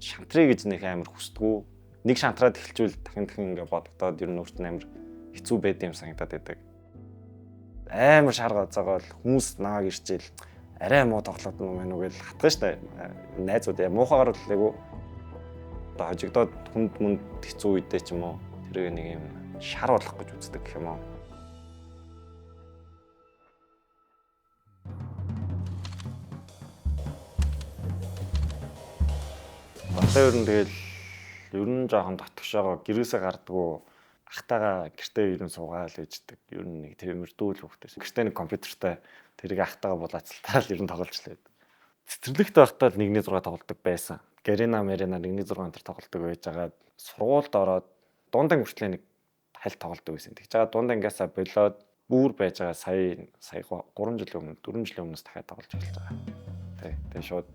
Шантрыг гэж нэг амар хүсдэггүй. Нэг шантраад эхэлчихвэл дахин дахин ингээ бодогдоод ер нь өөрт нь амар хэцүү байд юм санагдаад байдаг. Амар шар газаагаа л хүмүүс нааг ирчээл арай муу тоглоод юм байна уу гэж хатгана штэ. Найзууд яа муухагаар л айгу одоо хожигдоод хүнд мүнд хэцүү үедээ ч юм уу тэрийг нэг юм шар болох гэж үздэг гэх юм уу. Одоо ер нь тэгэл ер нь жоохон дотгошоогоо гэрээсээ гардгуу ахтайгаа гэртээ ер нь суугаал ээждэг. Ер нь нэг тиймэрдүү л хүүхдээс. Гэртээ нэг компьютертай тэрийг ахтайгаа булаацалтаа л ер нь тоглож л байдаг. Цэцэрлэгт байхдаа л 1-6 тоглодог байсан. Гарена Марина 1-6 энэ төр тоглодог байж байгаа сургуульд ороод дунд анги хүртлээ нэг хальт тоглодог байсан. Тэгж байгаа дунд ангиасаа болоод бүр байж байгаа сая сая 3 жилийн өмнө 4 жилийн өмнөөс дахиад тоглож эхэлж байгаа. Тэ. Тэгээ шууд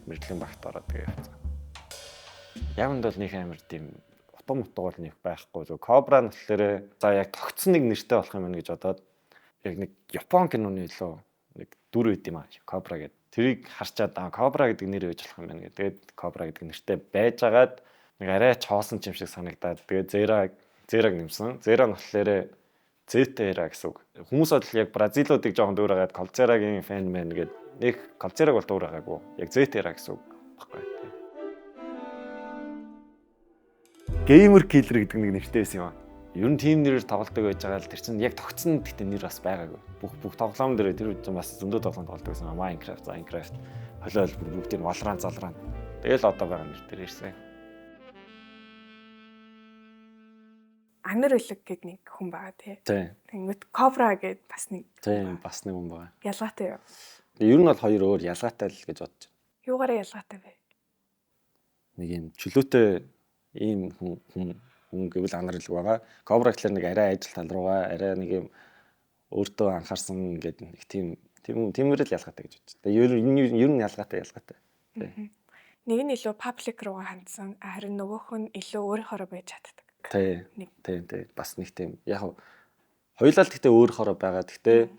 мэрэгжлийн багт ороод тэгээ явцсан. Яг үнд бол нэг амар тийм утга мутга бол нэг байхгүй. Зөв Кобра нь болохоор за яг тогтсон нэг нэртэй болох юм байна гэж бодоод яг нэг Япон киноны илүү нэг дүр үйд юм аа. Кобра гэдэг. Тэрийг харчаад аа Кобра гэдэг нэр байж болох юм байна гэдэг. Тэгээд Кобра гэдэг нэртэй байжгаад нэг арай чоосон ч юм шиг санагдаад тэгээд Зераг нэмсэн. Зера нь болохоор Зетера гэсэн үг. Хүмүүс бол яг Бразилуудыг жоохон дүүрээгээд Колцерагийн фэн мэн гэдэг. Нэг Колцераг бол дүүрээгээгүй. Яг Зетера гэсэн үг баггүй. Gamer Killer гэдэг нэг нэртэй байсан юм аа. Ер нь тим нэрээр тоглолдог байж байгаа л тэр чинь яг тогтсон гэхдээ нэр бас байгаагүй. Бүх тоглоом дээр тэр үед чинь бас зөндөө тоглоом тоглодог байсан. Minecraft, Minecraft холиол бүгдийг Valorant, Valorant. Тэгэл одоо байгаа нэр дээр ирсэн. Анар үлэг гэдэг нэг хүн байгаа тий. Тэнгүүт Кобра гэдэг бас нэг. Тийм, бас нэг хүн байгаа. Ялгаатай юу? Ер нь бол хоёр өөр ялгаатай л гэж бодож байна. Юугаараа ялгаатай вэ? Нэг юм чөлөөтэй ийм хүн гэвэл анар үлэг байгаа. Кобра гэхэлэр нэг арай ажил тал руугаа арай нэг юм өөртөө анхаарсан ингээд нэг тийм тиймэр л ялгаатай гэж бодож байна. Тэгээ ер нь ялгаатай. Тий. Нэг нь илүү паблик руугаа хандсан, харин нөгөөх нь илүү өөрийнхоороо байж чаддаг. Тий. Тий, тий. Бас нэг тийм яг хоёулаа л гэхдээ өөрийнхоороо байгаа. Гэхдээ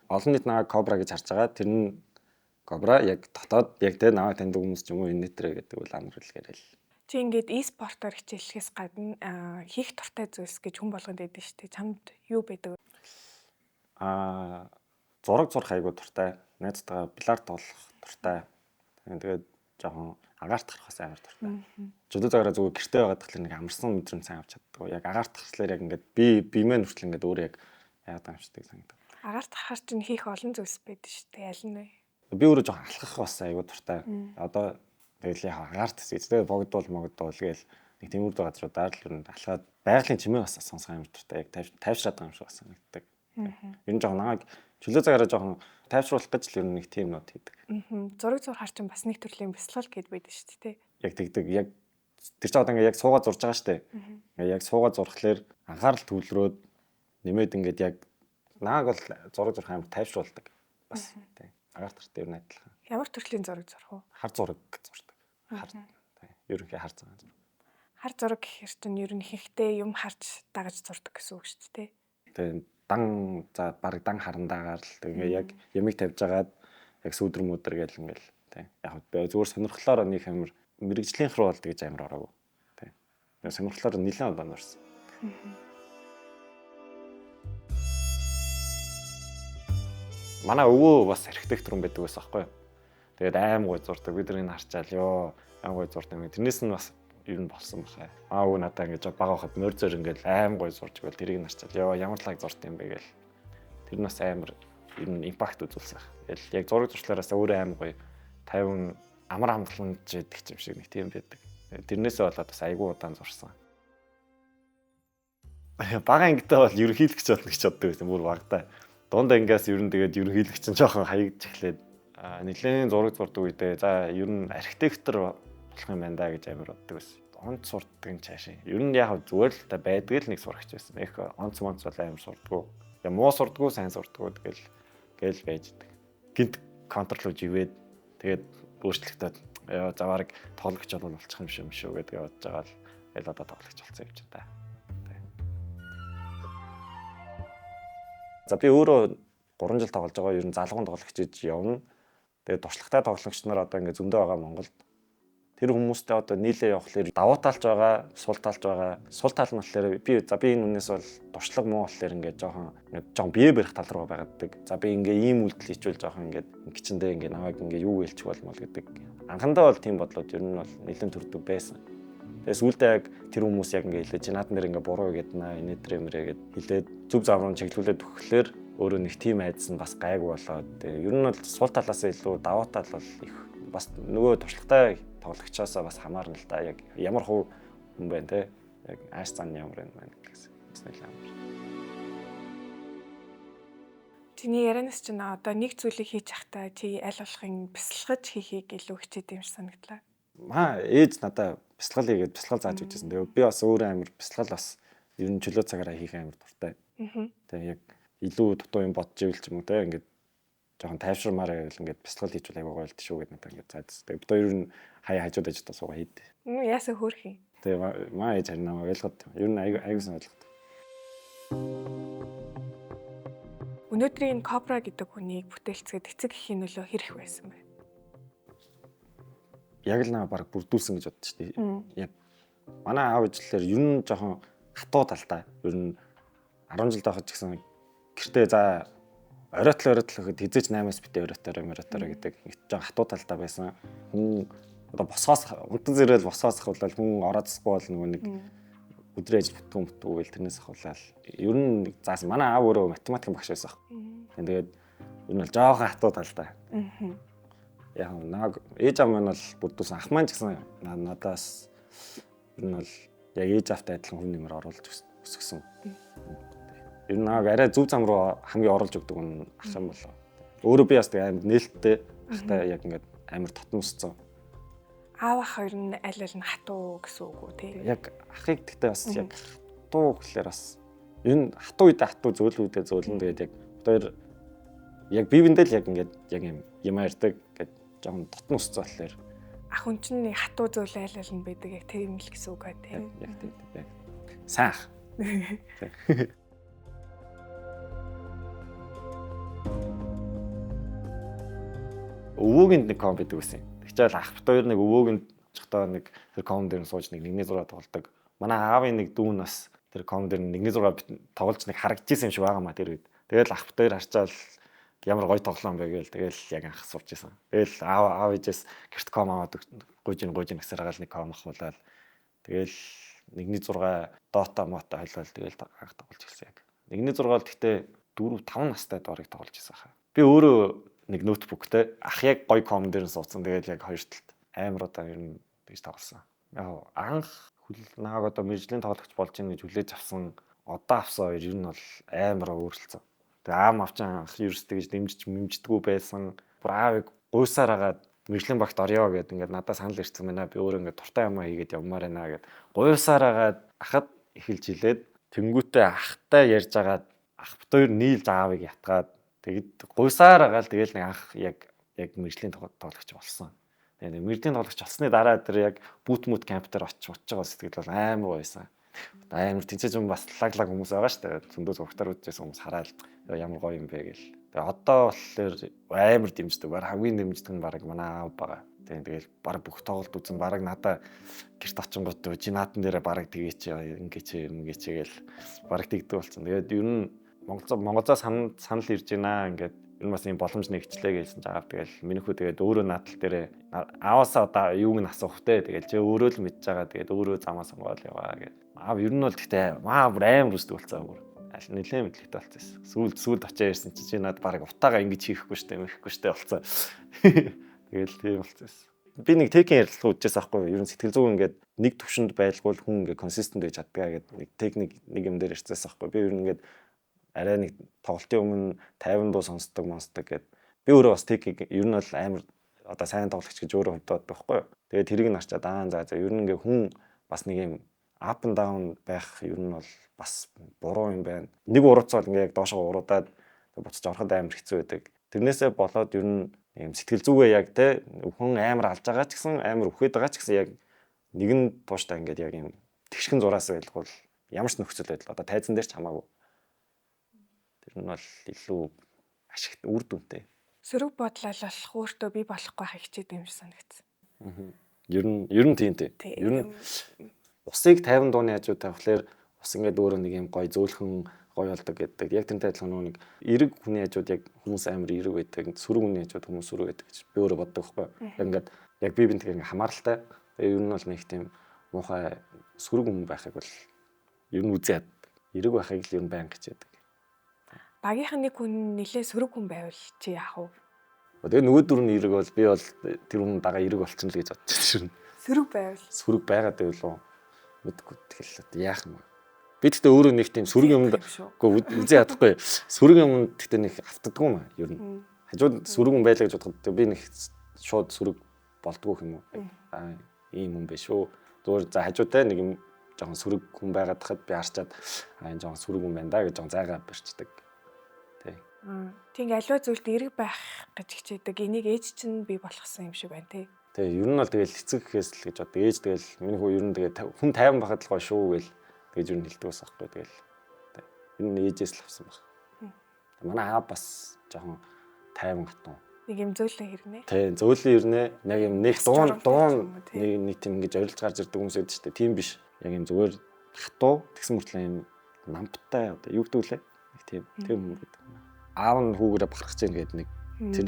олон нийт наваа Кобра гэж харж байгаа. Тэр нь Кобра яг дотоод яг тэ наваа таньдаг хүмүүс ч юм уу энэ нэтэрэ гэдэг бол анар үлгээр л. Чи ингээд e-спортоор хичээллэхээс гадна хийх дуртай зүйлс гэж хүн болгонд байдаг шүү дээ. Чамд юу байдаг вэ? Зураг зурх айгуу дуртай. Найзтайгаа бильярд тоглох дуртай. Тэгээд жоохон агаарт гарах бас амар дуртай. Чөлөө цагаараа зүгээр гэртээ байгаад тахлаар нэг амарсан мэдрэмж сайн авч чаддаг. Яг агаарт гарахлаар яг ингээд би бимээ нүртэл ингээд өөр яг яагаад амждаг санагдав. Агаарт гарахаар чинь хийх олон зүйлс байдаг шүү дээ. Аль нь вэ? Би өөрөө жоохон алхах бас айгуу дуртай. Одоо тэгэл яг агаарт хэсэг богдуул могдуул гээл нэг тиймэрхүү газруудаар л ер нь алхаад байгалийн чимээ бас сонсох амар дуртай. Яг тайвшраад байгаа юм шиг бас санагддаг. Ер нь жоохон намайг чөлөө цагаараа жоохон тайвшруулах гэж л ер нь нэг тийм нот хийдэг. Зураг зурхаар чинь бас нэг төрлийн бясалгал гэд байдаг шүү дээ. Яг тэгдэг. Яг тэр чинь одоо ингээ яг суугаад зурж байгаа шүү дээ. Ингээ яг суугаад зурхлаар анхаарал төвлөрөөд нэмээд ингээд яг нааг бол зураг зурх амар тайвшруулдаг. Бас тийм. Агаарт гарт ер нь адилхан. Ямар төрлийн зураг зурх вэ? Хар зураг зурдаг. Хар тийм. Ерөнхий хар цагаан зураг. Хар зураг гэхэр чинь ер нь ихэнхдээ юм харж дагаж зурдаг гэсэн үг шүү дээ. Тийм. Дан за баг дан харандагаар л тэгээ яг ямиг тавьж агаад яг сүүдэр мүүдэр гэл ингээл тийм. Яг зүгээр сонирхлоороо нэг амар мэрэгжлийнх рүү бол тэгж амар ороогүй. Тийм. Сонирхлоороо нэлээд удаан орсон. Манай өвөө бас архитектор хүн байдаг байсан аахгүй юу? Тэгээд аим гой зурдаг. Бид нар энэ харчаал ёо аим гой зурдаг юм. Тэрнээс нь бас ер нь болсон баха. Аа өвөө надаа ингэж бага байхад морь зөр ингээл аим гой зурж игэл тэрийг нь харчаал ёо ямар лаг зурд юм бэ гээл. Тэр нь бас амар ер нь импакт үзүүлсэн. Тэгэл яг зураг зуршлаараас өөрөө аим гой 50 амар амгаланж байдаг юм шиг нэг тийм байдаг. Тэрнээсээ болоод бас айгүй удаан зурсан. Бага ангитай бол ерөнхийлөгч болно гэж боддог байсан бүр багадаа. Дунд ангиас ер нь тэгээд ерөнхийлөгч нь жоохон хаягдж эхлээд нэлээд зураг зурдаг үедээ за ер нь архитектор болох юм байна да гэж амар боддог байсан. Онц сурдаг нь цаашаа. Ер нь яг зүгээр л та байдаг л нэг сурагч байсан. Их онц монц бол амар сурдгуу. Я муу сурдгуу, сайн сурдгуу тэгэл байж идэг. Гинт контрол руу живээд тэгээд өөрчлөгдөд ёо за бараг тоглогч бол болчих юм шиг юм шүү гэдгээ бодож байгаа л тэгэл одоо тоглогч болсон юм чинь та. За би өөрөө 3 жил тоглож байгаа. Ер нь залгуун тоглогч гэж явна. Тэгээд туршлагатай тоглогч нар одоо ингээд зөндөө байгаа Монголд. Тэр хүмүүстэй одоо нийлээ явахлаар давуу талч байгаа, сул талч байгаа. Сул тал нь болохоор би за би энэ хүнээс бол туршлага муу болохоор ингээд жоохон бие барих тал руу байгааддаг. За би ингээ ийм үйлдэл хийчихвэл жоохон ингээд гिचэндээ ингээ намайг ингээ юу хэлчих болмол гэдэг. Анхандаа бол тийм бодлууд ер нь бол нэлээд төрдөг байсан. Тэгээ сүүлдээ яг тэр хүмүүс яг ингээ хэлээ чи наадн дээр ингээ буруу гэдэг наа инээ трэмрээ гэд хэлээд зүг зам руу чиглүүлээд өгөхлөөр өөрөө нэг тийм айдас нь бас гайгүй болоод тэгээ ер нь бол сул талаас илүү давуу тал бол их бас нөгөө туршлагатай тоглогчоосоо бас хамаарна л да. Яг ямар хувь хүн байна те. Яг ааш зан ямар юм байна гэдгээс бас нэлээд хамаарна. Чиний ярианаас чинь одоо нэг зүйлийг хийж явахдаа чи аль болохын бясалгаж хийхийг илүү хичээдэг юм шиг санагдлаа. Маа ээж надаа бясалгал хийгээд бясалгал зааж өгчээсэн. Тэгээ би бас өөрөө амар бясалгал бас ер нь чөлөө цагаараа хийх амар дуртай. Тэгээ яг илүү дутуу юм бодож ивэл ч юм уу те ингээд жоохон тайвширмаар байвал ингээд бясалгал хийчихвэл айгүй гоё л шүү гэдээ надад ингээд заадс. Тэгээ бид хоёр нь хаяа хажууд ажидаа суугаа хийдэ. Яасан хөөрх юм. Тэгээ маа ээж харин намайг ойлгоод. Ер нь айгүй айгүйсэн ойлгоод. Өнөөдрийн энэ Кобра гэдэг хүнийг бүтээлцгээд эцэг эхийн нөлөө хэрэг байсан бэ? Яг л намайг баг бүрдүүлсэн гэж боддоо шүү дээ. Яг манай аав ээжлэр ер нь жоохон хатуу талтай. Ер нь 10 жил байхад ч гэсэн гэртээ за оройтл гэхэд хизээч 8-аас битээ оройтоорой моройтоорой гэдэг нэг жоохон хатуу талтай байсан. Хүн одоо босоос унтан зэрэл босоос ахвал хүн ороодсгүй бол нөгөө нэг өдрийн ажил бүтгүн бүтгүү гэл тэрнээс ахвал ер нь заасан. Манай аав өөрөө математикийн багш байсан. Тэгээд ер нь бол жоохон хатуу талтай. Яг нааг ээж аав маань бол бүрдүүлсэн. Ах маань ч гэсэн надаас ер нь бол яг ээж аавтай адилхан хүн нэмэр оруулж өсгсөн. Ер нь нааг арай зөв зам руу хамгийн оруулж өгдөг нь ах юм болоо. Өөрөө би бас тэг амар нээлттэй ахтай яг ингээд амар татмсцсан. Аав ах хоёр нь аль аль нь хатуу гэсэн үг үү те? Яг ахыг тэгтээ бас яг хатуу гэхлээр бас энэ хатуу үедээ хатуу зөөл үедээ зөөлөн тэгээд яг хоёр яг бие биендээ л яг ингээд яг юм ярьдаг ингээд жоохон дотн өссөн болохоор ах хүн чинь нэг хатуу зөөл аль аль нь байдаг яг тэр юм л гэсэн үг аа те? Яг тийм яг сайн ах. Өвөөгийн нэг ком байдаг байсан. Тэгчээл ах бит хоёр нэг өвөөгийн очихдоо нэг тэр ком дээр нь сууж нэг 1-6 тоглодог. Манай аавын нэг дүү нь бас тэр ком дээр 1-6 тоглож нэг харагдчихсан юм шиг байгаа маа тэр үед. Тэгэл ах бит хоёр харчаал ямар гоё тоглоом бэ гээл тэгэл яг анх сууж исэн. Тэгэл аав ээжээс гэрт ком аваад гуйжин гэсээр хагаал нэг ком ахуулаад тэгэл 1-6 Dota мота хойлол тэгэл анх тоглож эхэлсэн яг. 1-6 л гэхдээ 4 5 настай дорыг тоглож исэн хаа. Би өөрөө нэг ноутбуктэй ах яг гоё ком дээр нь суудсан. Тэгэл яг хоёр талд амар удаа ер нь тэгж тоглосон. Яг анх нааг одоо мэргэжлийн тоглогч болж ийн гэж хүлээж авсан одоо авсан хоёр ер нь бол амар өөрчлөсөн. Тэгээ аав мавчин анх ерөөс тэгж дэмжиж мэмждэггүй байсан. Бүр аавыг гуйсаар агаад мэргэжлийн багт орё гэд ингээд надад санал ирсэн байна. Би өөрөө ингээд дуртай юмаа хийгээд явмаар байна гэд гуйсаар агаад ахад эхэлж хилээд тэнгүүтээ ахтай ярьж агаад ах бит хоёр нийлж аавыг ятгаад тэгэд гуйсаар агаал тэгэл нэг анх яг мэргэжлийн тоглогч болсон. Тэгээ мэргэжлийн тоглогч болсны дараа тэр яг бут мут камп дээр очиж байгаа сэтгэл бол амар байсан. Амар тэнцэж юм бас лаг хүмүүс байгаа шүү дээ. Зөндөө зургатаар үзчихсэн хүмүүс хараад ямар гоё юм бэ гэл. Тэгээ одоо болохоор амар дэмждэг. Бараг хамгийн дэмждэг нь бараг манай аав байгаа. Тэгэл бараг бүх тоглолт үзэн бараг надаа гэрт очингууд чи наатан дээрээ бараг тэгээч ингээд ингээд гээл бараг тэгдэг болсон. Тэгээд ер нь Монголзоо санал ирж байна ингээд ер нь бас юм боломж нэгчлээ гэлсэн ч аав тэгэл минийхүү тэгээд өөрөө наатал дээрээ ааваасаа одоо юуг нь асуух те тэгэл чи өөрөө л мэдж байгаа тэгээд өөрөө замаа сонгоол яваа гэд. Аав ер нь бол тэгтээ маа бүр амар үсдэг болсон бүр. Аль нэлээд мэдлэгтэй болсон. Сүүлд очиж ирсэн чи над бараг утаага ингэж хийхгүй штэ мэхгүй штэ болсон. Тэгэл тийм болсон. Би нэг техникийн ярилцлага үзчихсэн аахгүй юу? Ер нь сэтгэл зүйн ингээд нэг төвшөнд байлгуул хүн ингээд консистент байж чаддгаа гэдэг нэг техник нэг юм дээр ярьцсан аахгүй. Би ер нь ингээд арай нэг тоглолтын өмнө 50 дуу сонсдог монсдог гэд. Би өөрөө бас техник ер нь бол амар одоо сайн тоглогч гэж өөрөө хувьд боддог байхгүй юу? Тэгээд тэрийг нь харчаад аа за ер нь ингээд хүн бас нэг юм up and down байх ер нь бол бас буруу юм байна. Нэг урууцаа бол ингээд яг доошоо уруудаад буцаж ороход амар хэцүү байдаг. Тэрнээсээ болоод ер нь юм сэтгэл зүгээ яг те хүн амар алж байгаа ч гэсэн амар үхээд байгаа ч гэсэн яг нэгэн тууштай ингээд яг юм тэгшгэн зураас байлгуул ямар ч нөхцөл байдал одоо тайзан дээр ч хамаагүй. Тэр нь бол илүү ашигт үр дүнтэй. Сөрөг бодлол болох өөртөө бий болохгүй хичээд юм шиг санагдсан. Ер нь тийм тий. Ер нь усыг 50 дууны хажуу тавихлаар ус ингээд өөрөө нэг юм гоё зөөлхөн гоё болдог гэдэг. Яг тэрнтэй адилхан нөгөө нэг эрэг хүний хажууд яг хүмүүс амар эрэг байдаг, сөрөг хүний хажууд хүмүүс сөрөг байдаг гэж би өөрөө боддог байхгүй. Яг ингээд яг би бинтгээ ингээд хамааралтай. Тэгээ ер нь бол нэг тийм муухай сөрөг хүн байхыг бол ер нь үзээд эрэг байхыг л ер нь байнга хичээдэг. Багийнхан нэг хүн нэлээ сөрөг хүн байвал чи яах вэ? Тэгээ нөгөө дөрөв нь эрэг бол би бол тэр хүн дагаа эрэг болчихно л гэж бодож байна. Сөрөг байвал. Сөрөг байгаад байвал уу? Мэдгүй тэгэл яах юм бэ? Би тэгтээ өөрөө нэг тийм сөрөг юмд үгүй үзээ ядахгүй. Сөрөг юмд тэгтээ нэг автдаггүй юм аа ер нь. Хажууд сөрөг юм байлаа гэж бодоход би нэг шууд сөрөг болдгоо юм уу? Аа ийм юм биш үү? Зүгээр за хажуутай нэг юм жоохон сөрөг хүн байгаад хахад би харчаад аа энэ жоохон сөрөг хүн байна да гэж жоохон зайгаа барьчдаг. Тий. Тийм аливаа зүйлд эрэг байх гэж хичээдэг. Энийг ээж чинь бий болгосон юм шиг байна тий. Тий, ер нь бол тэгэл эцэг гэхээс л гэж боддог. Ээж тэгэл миний хүү ер нь тэгээ хүн тайван байхад л гоё шүү гэл тэгэж ер нь хэлдэг байсан байхгүй тэгэл. Тий. Ер нь ээжээс л авсан баг. Манай аав бас жоохон тайван хатуу. Нэг юм зөөлөн хэрнээ. Тий, зөөлөн хэрнээ. Яг юм нэг дуун нэг тийм ингэж орилж гарч ирдэг хүмүүс байдаг шүү дээ. Тийм биш. Яг юм зүгээр хатуу тэгсэн мөртлөө юм намптай одоо юу гэдэг вүлээ? Нэг тийм хүн байдаг. Аав нь хүүгээрээ бахархаж гин гэдэг нэг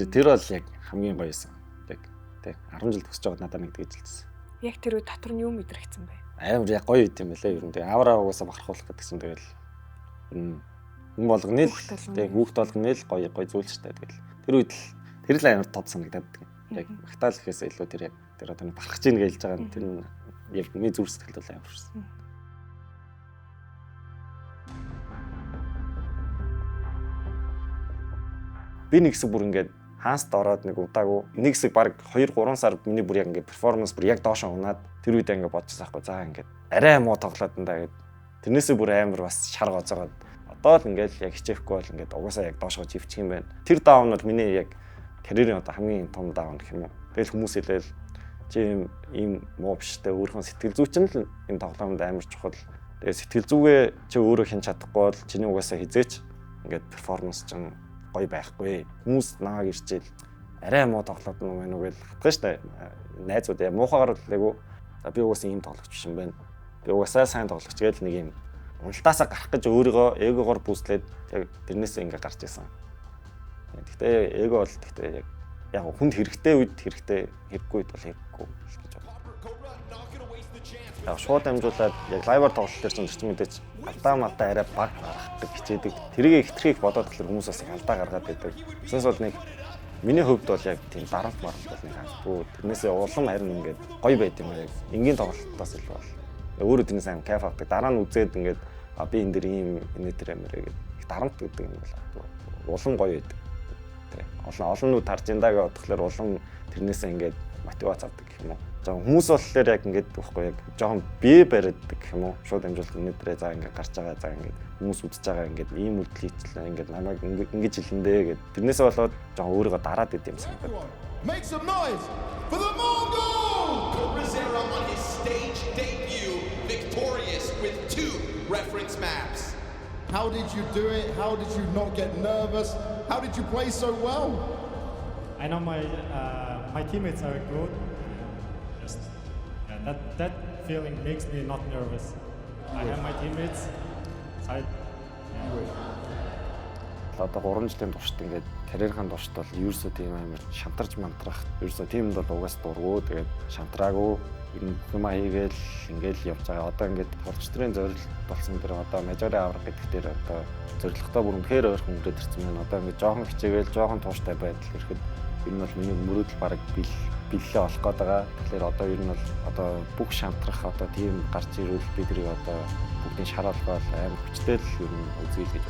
тэр бол яг хамгийн гоё юмсан. Яг тий 10 жил төгсөж байгаад надад нэг тэгж хэлсэн. Яг тэр үе дотор нь юу мэдрэгдсэн бэ? Амар яг гоё юм байлээ ер нь. Тэгээ авраа угаасаа бахархуулах гэдгсэн тэгэл ер нь хүн болгоны л тий хүүхд болгоны л гоё гоё зүйл шүү дээ. Тэгэл тэр үед л тэр л амар тод санагдаад. Яг магтаал гэхээс илүү тэр яг тэр одоо нэг бахархаж ийн гэж хэлж байгаа нь тэр нь яг миний зүрх сэтгэлд бол амар шсэн. Би нэг хэсэг бүр ингээд хаанст ороод нэг удаагүй нэг хэсэг баг 2-3 сар миний бүр яг ингээд перформанс бүр яг доошоо унаад тэр үед ингээд бодчихсон байхгүй. За ингээд арай муу тоглоод энэ да гэд тэрнээсээ бүр амар бас шар гоцоогоод одоо л ингээд яг хичээхгүй бол ингээд угаасаа яг доошоо живчих юм байна. Тэр даун бол миний яг карьерийн одоо хамгийн том даун гэх юм уу. Тэгэл хүмүүс хэлээл чи ийм муу биш те өөрийнхөө сэтгэл зүй чинь л энэ тоглоомд амар чухал. Тэгээ сэтгэл зүгээ чи өөрөө хэн чадахгүй бол чиний угаасаа хизээч ингээд перформанс чинь гоё байхгүй. Хүмүүс намайг ирчээл арай муу тоглоод юм байна уу гэж хатгана штэ. Найзууд яа муухагаар л айгу. За би угаасаа ийм тоглогч биш юм байна. Би угаасаа сайн тоглогч гэж нэг юм уналтаасаа гарах гэж өөрийгөө эгогоор бүслээд яг тэрнээсээ ингээ гарч исэн. Гэхдээ эго бол гэхдээ яг хүнд хэрэгтэй үед хэрэгтэй, хэрэггүй үед бол хэрэггүй гэж бодлоо. Яг шууд дамжуулаад яг лайваар тоглолт дээр чинь тэрч мэдээж алдаа малдаа арай баг гаргадаг хичээдэг. Тэрийг хитрхийг бодоод тэгэхээр хүмүүс бас алдаа гаргаад байдаг. Тэсээс бол нэг миний хувьд бол яг тийм дарамт марамт бол нэг хангахгүй. Тэрнээсээ улам харин ингээд гоё байд юм аа яг энгийн тоглолтоос илүү бол. Өөрөө тэрнээс аим кайф авдаг. Дараа нь үзээд ингээд би энэ дэр ийм энэ тэр амирэ гэдэг их дарамт гэдэг юм бол улам гоё байдаг. Тэ. Олон нүд харж ин да гэж бодохлоор улам тэрнээсээ ингээд мотивац авдаг гэх юм уу. Жаахан хүмүүс болохоор яг ингээд байхгүй яг жоохон бие бариад гэх юм уу. Шууд дамжуулалт энэ дээрээ за ингээд гарч байгаа за ингээд хүмүүс үзэж байгаа ингээд ийм үйлдэл хийчлээ ингээд намайг ингэж хэлэндээ гэд тэрнээсээ болоод жоохон өөрийгөө дараад идэм санагдаад. Make some noise for the Mongol! Coldzera on his stage debut, victorious with 2 reference maps. How did you do it? How did you not get nervous? How did you play so well? I know my teammates are good. Just yeah, that feeling makes me not nervous. I have my teammates. So Одоо 3 жилийн туршид ингээд карьерийн туршид бол ерөөсөө тийм амар шантарч мантрах ерөөсөө тиймд бол угаас дургу тэгээд шантраагүй ер нь бүх юмаа хийгээл ингээл явж байгаа. Одоо ингээд тоглогч нарын зорилт болсон дээр одоо мажорын авраг гэдэг дээр одоо зорилготой бүр үнэхээр ойрхон хүрээд ирсэн байна. Одоо ингээд жоохон хичээгээл жоохон тууштай байдал ирэхэд ер нь бол миний мөрөөдөл бараг бэллээ олох гээд байгаа. Тэгэхээр одоо ер нь бол одоо бүх шантрах одоо тийм гарч ирвэл би тэрийг одоо бүгдийн шар алгаал амар хүчтэй л ер нь үзье л гэж.